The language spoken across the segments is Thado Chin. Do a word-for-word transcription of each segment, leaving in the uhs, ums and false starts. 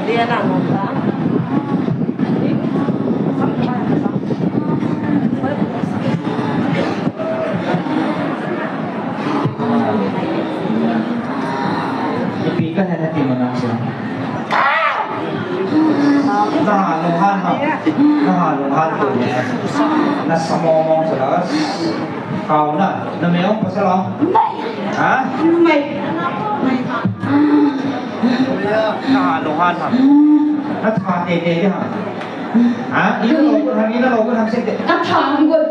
Ipi kahe nati manang sila. Naha lunghan ham. Naha lunghan tu. Nasa mong mong sila. Kau na. Namei ong pasal ong. Ha? Naha lunghan ham. Natha tete di ham. Ha? Ina lo gun ham, ina lo gun ham sete. Natha gun.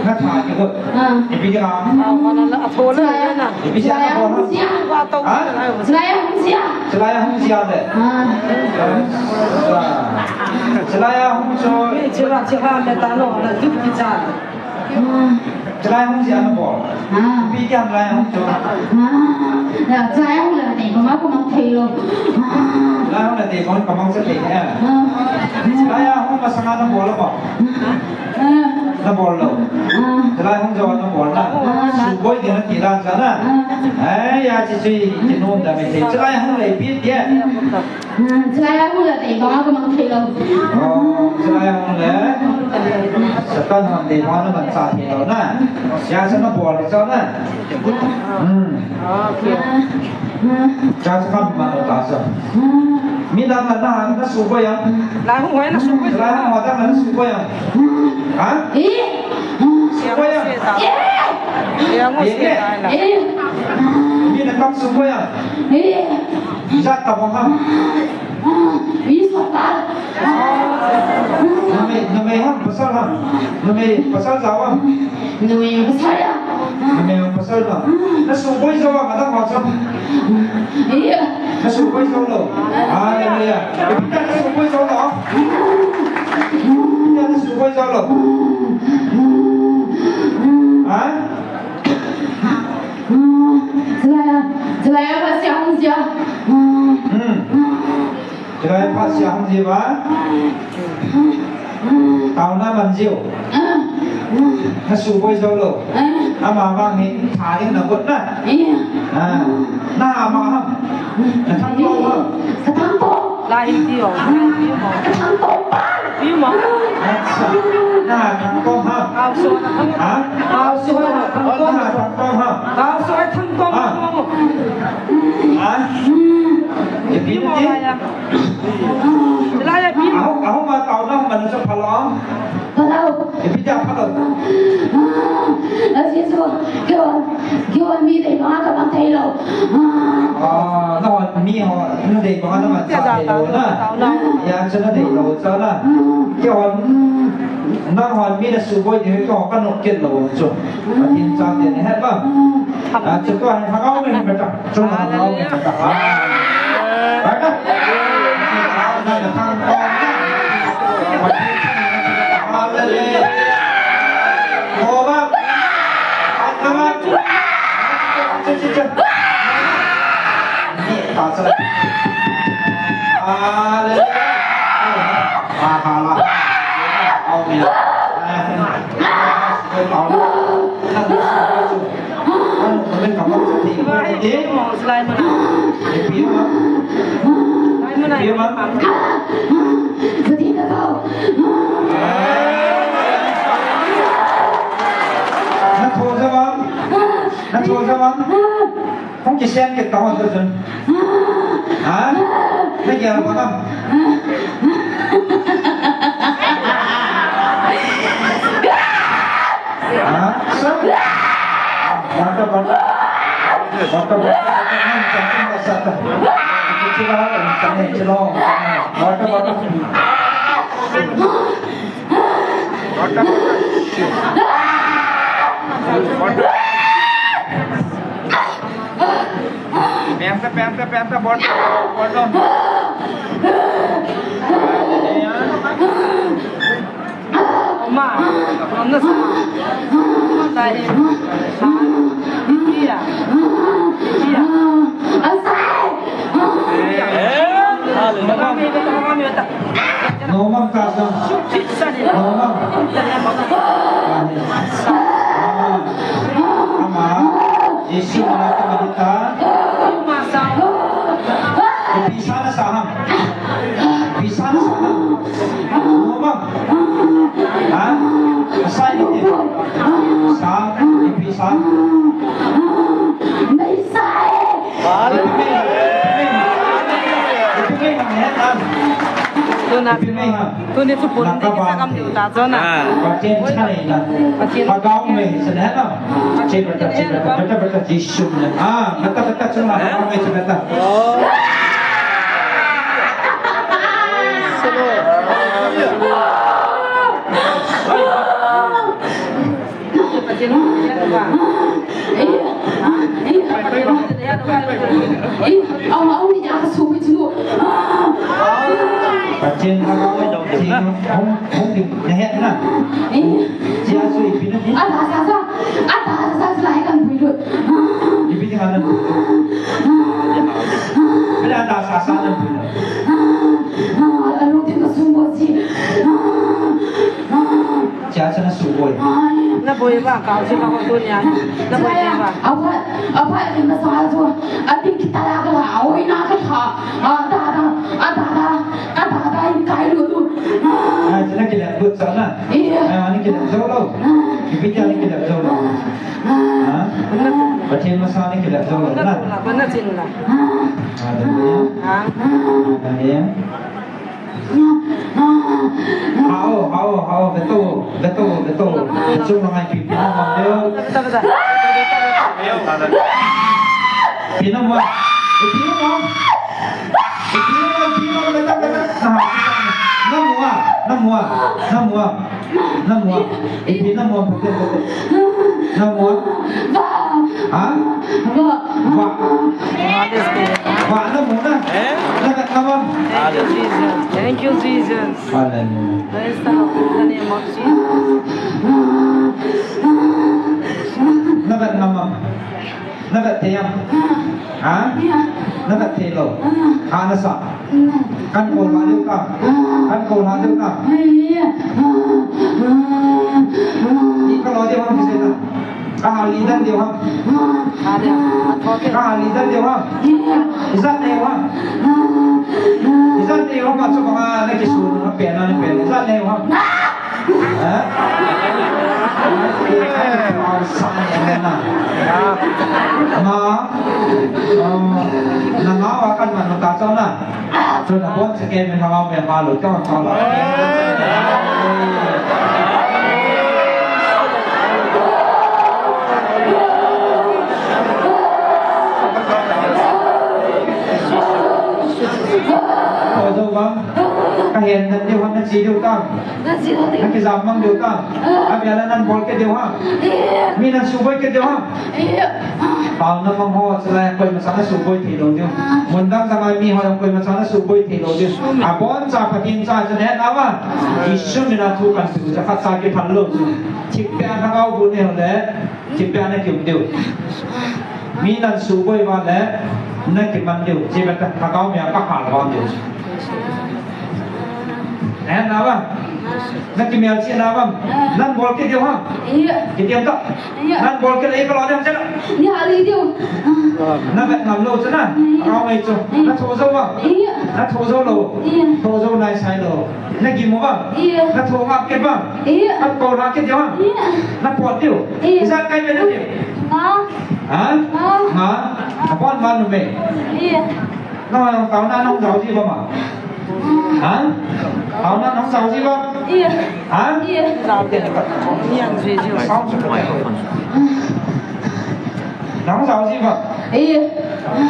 Natha gun. Ah. Ipi di ham. Ah, mana la, atho la, na. Ipi di ham. Chilai a hung jia. Ha? Chilai a hung jia. Chilai a hung jia de. Ah. Chilai a hung so. Chilai, chilai me ta no, na tu ki cha. Ah. Chilai hung jia na bol. Ah. Ipi di ham chilai hung so. Ah. Ya, chilai hung la de, ko ma ko mang thei lo. Ah. Chilai hung la de, ko ma mang sa thei. Ah. Chilai a hung masanga na bol lo. Ah. Na bol lo. Ah. Chilai hung jo na bol na. Ah. Suboi ding na ti dan sa na. Ah. Ai, ya chi chi, chi nom da me thei. Chilai hung le pi dia. Ah, chilai hung le te, bang a ko mang thei lo. Oh, chilai hung le. Satan hon de, bang a man sa thei lo na. Ya sa na bol sa na. Hmm. Okay. Ah. Cha sa kam ma ta sa. Ah. Mi dang la na, na suboi ya. Lai hung hoi na suboi. Lai hung hoi na suboi ya. Ha? Eh? Suboi ya. Eh? Eh? Mi na kam suboi ya. Eh? Ijat tabang ham. Eh? Namei, namei ham, pasal ham. Namei, pasal jao ham. Namei pasal ham. Namei ham pasal ham. Na suboi jao ham, adang ho jao. Iya. Na suboi jao lo. Hallelujah. Ipi na suboi jao lo. Ipi na suboi jao lo. Ha? Chilai a, chilai a, phat sia hung jia. Hmm. Chilai phat sia hung jia ba. Taona man jiu. Na suboi jao lo. Ama vang hi tha ding na got na. Ah. Na ama ham. Na thang ko ham. Ka thang ko. Lai hi ti o. Ka thang ko pa. Pi ma. Acha. Na thang ko ham. Ao so na thang. Ha? Ao so na thang ko. Na thang ko ham. Ao so thang ko. Ha? Ha? Ipi mo la ya. La ya pi. Aho, aho ma tao na man sa phalom. Phalom. Ipi ja phalom. Aji so. Kyo, kyo mi de ma ka bang thei lo. Ah, na hon mi ho, na dei bang na man sa dei lo na. Ya, chu na dei lo cha na. Kei hon, na hon mi na suboi ding kei hon ka nok kit lo chu. Pathen chate na het ba. Ah, chu tua hin thagau me hin beta. Chu na thagau me hin beta. Ah. Ba ka. Na thang ko. Hallelujah. Ko ba. Ko ba. Na tho jawang. Na tho jawang. Hung kisen kit ta hon tu chun. Ha? Na gel pa kam. Ha? Sa? Bata, bata. Bata, bata. Bata, bata. Penta, penta, penta, bot, bot, bot. Oma, omna sa. Oma, dai. Iya. Iya. Asai. Nomang ka sa. Nomang. Ama, Jesu mana tu kita. Ipi sana saham. Sa, ipi sa? Nei sa e. Ipi nei, ipi nei, ipi nei, ipi nei, ipi nei, Tuna, ipi nei, ha? Tuni chu pun ding kisa kam diu ta chu na. Ah. Pathen cha nei na. Pathen. Lhagao mei cha nei na. Che bata, che bata, bata, bata, Jesu na. Ah, bata, bata, chu na. Lhagao mei cha bata. Pathen, hung, hung ding, na het na. Chia sui pi na ni. Ipi ding a na. Bila da sa sa na. Chia sa na suboi. Na boi ba, ka si ba ko tu nia. Na boi ba. Apa, apa ni masa tu. Ati kita la ka la, oi na ka tha. A da da, a da da, a da da, in kai lu lu. Ah, sina kila but sa na. Iya. Ah, ni kila jao lo. Ipi ni kila jao lo. Ha? Pathen masa ni kila jao lo na. Ba na chin la. Ah, da ya. Ah. Ah, da ya. Hao, hao, hao, beto, beto, beto. Chung ma ngai pi, pi na mo deo. Pi na mo. Pi na mo. Pi na mo, pi na mo, beto, beto. Na mo, na mo, na mo. Na mo. Ipi na mo, beto, beto. Na mo. Ha? Va. Va. Va na mo na. Na ka na mo. Thank you, Jesus. Thank you, Jesus. Hallelujah. Praise the Lord. In the name of Jesus. Na vet ngam am? Na vet thei am? Ha? Na vet thei lou. Ha na sa. Kan kou lha diu ka. Kan kou lha diu ka. Ni ka lo diu ham kisei na. Ka ha li dan diu ham. Ka ha li dan diu ham. Ijat neiu ham. Ijat neiu ham, achu banga na kisun na pen na pen. Ijat neiu ham. Ha? Ma, um, na ngau a kan man ka chau na. Chun abon sa ke min hangau min ha lo, ka hon chau la. Ko jo bang, ka hen nan diu ham, na chi diu tam. Na kijam mang diu tam. Abia la nan bol kit diu ham. Mi nan suboi kit diu ham. Pau na mang ho, chulai koima cha na suboi thei lou diu. Mun dang dang a mi ho, koima cha na suboi thei lou diu. Abon cha Pathen cha chu na het na va. Jesu min a thu kan tu cha khat cha kiphal lou chu. Thipbeh a lhagao bu nei ho le, thipbeh a na kium diu. Mi nan suboi va le, na kiman diu. Chi bata lhagao mi a ka hal va diu. Eh, na va? Na kimelchih na va? Nan bol kit diu ham? Iya. Kitiam ta? Iya. Nan bol kit le ka lo diu ham chela? Ni ha li diu. Na vet ngam lou chu na? Iya. Ka ngai chu. Iya. Na tho jou va? Iya. Na tho jou lou? Iya. Tho jou nai sai lou. Na gim u va? Iya. Na tho ngap kit va? Iya. Na kou lha kit diu ham? Iya. Na pot diu? Iya. Ijat kai ve na diu? Nga. Ha? Nga. Nga. Ka pot ma nu me. Iya. Na taona nang jao ji va ma? Ha? Taona nang jao ji va? Iya. Ha? Iya. Nang jao ji va? Iya.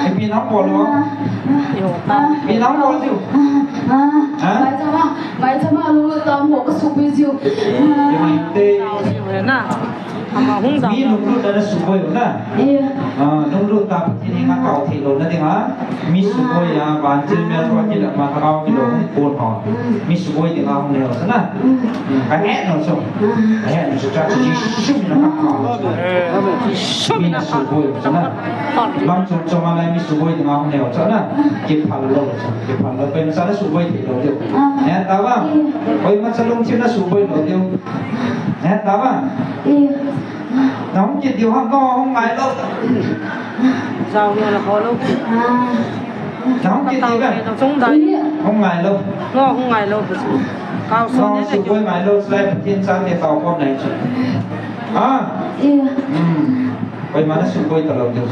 Ipi nang bol va? Ipi nang bol ji? Ha? Mai chama, mai chama lu tam ho ka suboi ji. Ipi te. Ama hung dau. Mi lunglut a na suboi u na. Iya. Ah, lunglut a Pathen henga tao thei louna dinga. Mi suboi a, van thil mel thua kila ma thagau kilo pon ho. Mi suboi dinga hung leo sa na. Ka het nom chu. Ka het nom chu cha chu Jesu min a ka. Mi na suboi sa na. Lam chom chom a lai mi suboi dinga hung leo sa na. Kiphal lou sa. Kiphal lou. Pen sa na suboi thei lou diu. Het ta va. Koima cha lungthim na suboi lou diu. Het ta va. Nahung kit diu ham, nahung ngai lou. Jao lou na kho lou. Nahung kit diu ve. Nahung ngai lou. Nahung ngai lou. Nahung suboi ngai lou, chulai Pathen chate tao khom nai chu. Ha? Iya. Hmm. Koima na suboi talou diu.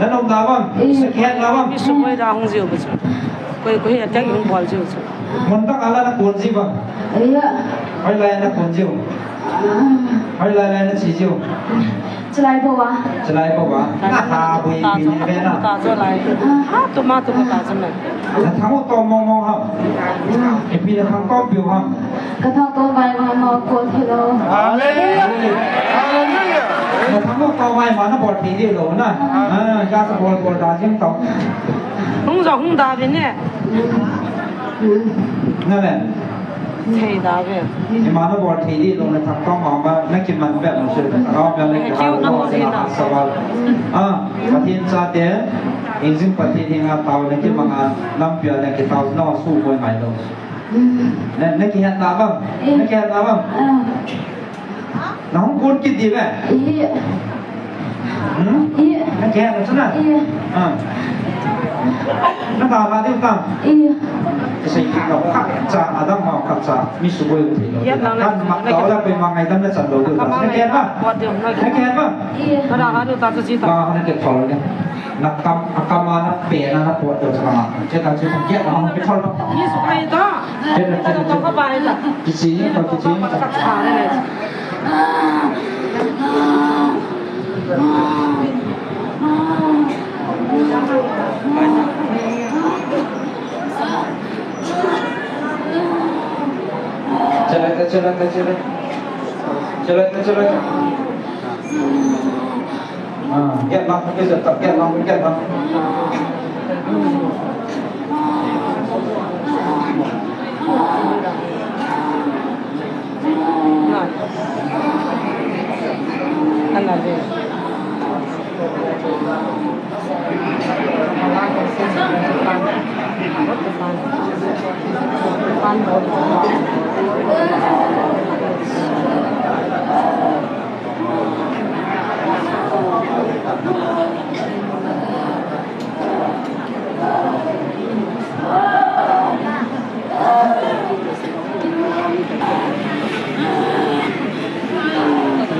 Na nom na bang? Iya. Sa kihet na bang? Mi suboi da hung jiu bu chu. Koi, koi hi attack hung bol jiu chu. Mun tah a la na kon ji bang? Iya. Hoilai na kon jiu? Ah. Hoilai lai na che jiu? Chulai bou a. Chulai bou a. Na ha bui pi ni ve na. Ta chu lai. Ah. Ha tu ma tu ma ta chu na. Na thang u tom mong mong ham? Ipi na thang tom piu ham? Ka thang tom vai ma ma ko thei lou. Hallelujah. Hallelujah. Na thang u tom vai ma na bol thei diu lou na. Ah, ka sa bol bol da jing tom. Hung jo hung da ve ne. Na le. Thei da ve. Ima na bol thei diu lou na thang tom ma ma na kiman ve mo se. Ka ma le ka ha lo se na sa bal. Ah, Pathen chate. Ingjing Pathen henga tao na kimang a, lampi a na kitao na suboi ngai lou. Na, na kihet na bang? Eh. Na kihet na bang? Ah. Na hung kon kit diu ve? Eh. Hmm? Eh. Na kihet na chu na? Eh. Ah. Na ta ma diu ta? Eh. Kisei kit lou khat cha, adam ma khat cha, mi suboi thei lou. Kan ma tao la koima ngaidam na chan lou diu ta. Na kihet na? Na kihet na? Eh. Ka da ha diu ta chu ji ta. Ba na ke thol ke. Na kam, a kam a na pe na na pot to sa ma. Che ta che ta ke ma hung pe thol. Ni su kai ta. Che ta, che ta, che ta. Ka ba ta. Kichi, ka kichi. Ka cha le le. Che le ta, che le ta, che le. Che le ta, che le ta. Ah, get lang, get lang, get lang.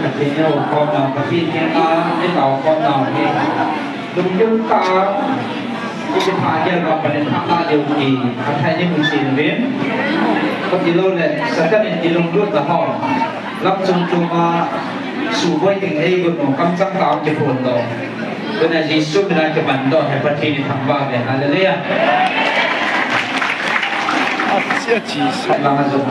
Pathen in a umkhom nau, Pathen in a, in a umkhom nau hi. Lungdon tah a, i kitha gel uva Pathen thangvah diu hi, athai ni mun sin uvin. Kati lou le, Satan in i lunglutna ho. Lam chung chunga, suboi ding eigot u, kamchang tah a kiphong lou. Tuna Jesu mina kiman doh, hi Pathen in thangvah uve. Hallelujah. Achi, achi, sa. Lang a jong.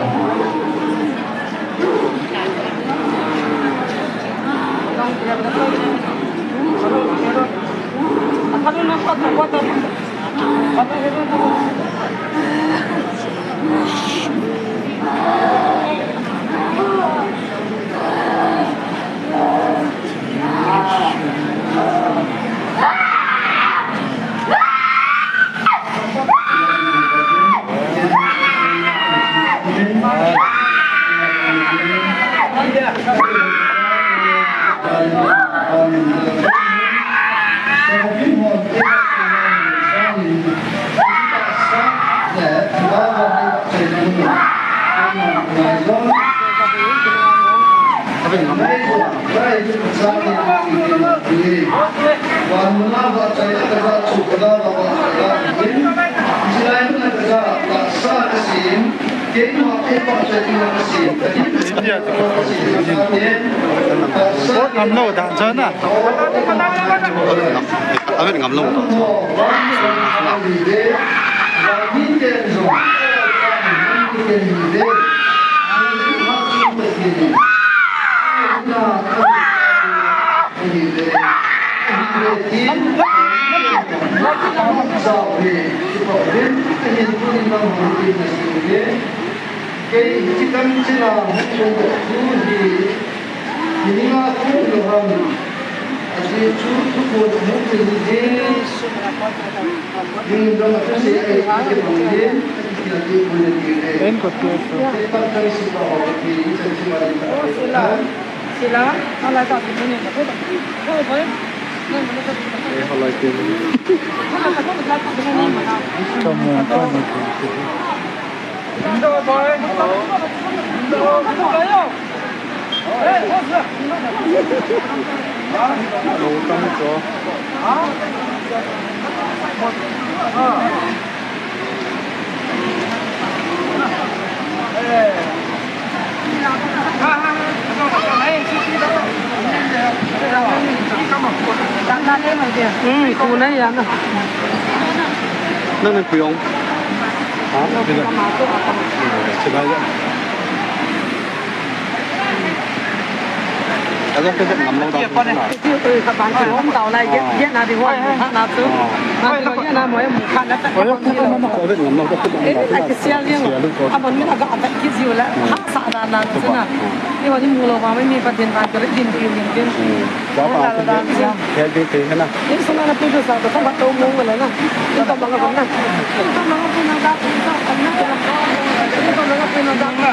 India te. Sport ngam lou dan chun a. Avet ngam lou dan chun. Kei hiche kan china hung lhung doh chu hi, hininga thu lou ham, ajeh chu thuphon ahung lhung hi, ding dang a thusei ahi, akibang hin, akikilpi pon nati uve. Hei, Pathen sepa ho, Pathen in chan chima din ta. Sila, alai ta, tu ni, tu, tu, tu, tu. Ei, halai te. Come on, come on, come on. Nang nang puyong. Ha? Sila. Aja ka vet ngam lou da. Ti oi ka ban ka hom tau lai, get, get na di hom, kha na tu. Na di lo, get na mo, em, kha na ta. Ko vet ngam lou da. Eh, a ki sia liang. A ban mi na ga ta ki jiu la. Ha sa da na tu na. Ni wa ni mu lou ma, mi pa din ba, ka din ki din din. Wa pa la da. Ya de te na. Ni so na na pi sa ka ba to mo la na. Ni ka ba ka na. Ni ka ba ka na da. Ni ka ba ka na da.